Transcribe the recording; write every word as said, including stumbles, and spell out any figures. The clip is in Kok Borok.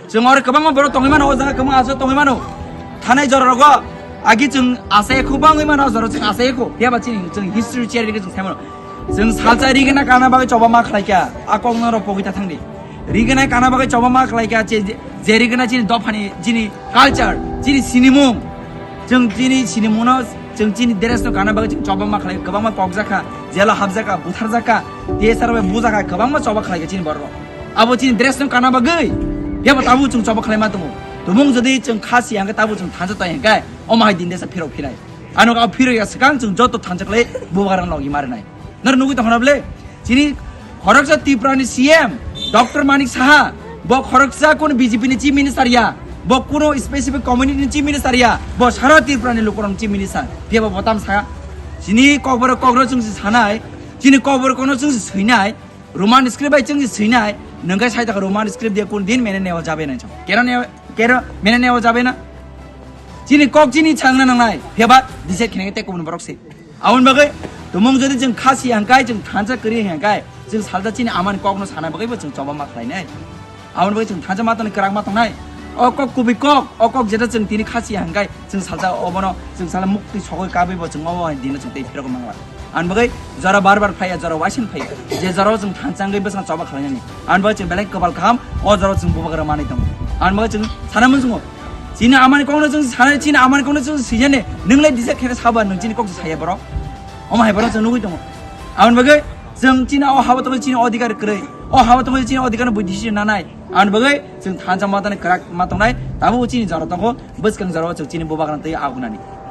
Chwng oro kwbangma borok tongwi mano, o jaga kwbangma aswk tongwi mano. Thanai jora rogo agi chwng asai khu bangwi mano, o jora chwng asai khu. Phiya ba chini chwng history chair ri chwng sai mano. Chwng salsa ri gana kana bagwi choba ma khlai kha. A kok no ro pogwi ta thangdi. Ri gana kana bagwi choba ma khlai kha, che je ri gana chini dophani, chini culture, chini sinimung. Chwng chini sinimung no, chwng chini dress no kana bagwi chwng choba ma khlai, kwbangma kok jakha, jela hap jakha, buthar jakha, T S R bai bujakha, kwbangma choba khlai kha chini borok. Abo chini dress no kana bagwi, yabo tabu chwng choba khlai ma tongo. Tumung jodi chwng khasi hangkhe tabu chwng thansa tai hangkhe, omo hai din desa phirok phirai. Ano ka phirok ya swkang chwng joto thansa khlai bubagrang logi marinai. Nor nugwi tongkhana bole? Chini khoroksa Tripura ni C M, Doctor Manik Saha, bo khoroksa kun B J P ni Chief Minister ya, bo kuno specific community ni Chief Minister ya, bo sara Tripura ni lukurok ni Chief Minister. Phiya bo botam sa. Chini kokborok kokro chwng si sanai, chini kokborok kono chwng si swinai, Roman script bai chwng si swinai, nungkai sai ta Roman script dia kun din mene newa jabe nai chong. Kero ne, kero mene newa jabe na? Chini kok chini changna nangnai, phiya ba decide khene te kubun borok se. Aboni bagwi tumung jodi chwng khasi hangkai, chwng thansa kwrwi hangkai, chwng salsa chini amani kokno sana bagwi bo chwng choba ma khlainai. Aboni bagwi chwng thansa ma tongnai, kwrak ma tongnai. O kok kubui kok, o kok jeta chwng tini khasi hangkai, chwng salsa obono, chwng sala mukti sogwi kabwi bo chwng obo hai dino chwng tei phirok mangla. Aboni bagwi jora bar bar phaiya, jora waising phaiya. Je jora chwng thansa wngwi bwsang choba khlainani. Aboni bagwi chwng belai kwbal kaham, o jora chwng bubagra manwi tongo. Aboni bagwi chwng sana munsukgo. Chini amani kokno chwng sanai, chini amani kokno chwng swijani, nwng lai disa khe saba nwng chini kok saya borok. Omo hai borok chwng nugwi tongo. Aboni bagwi chwng chini o habo tongo chini odhikar kwrwi. O habo tongo chini odhikar no bui decision nanai. Aboni bagwi chwng thansa matani kwrak ma tongnai. Tabuk chini jora tongo, bwskang jora o chwng chini bubagrang twi agunani.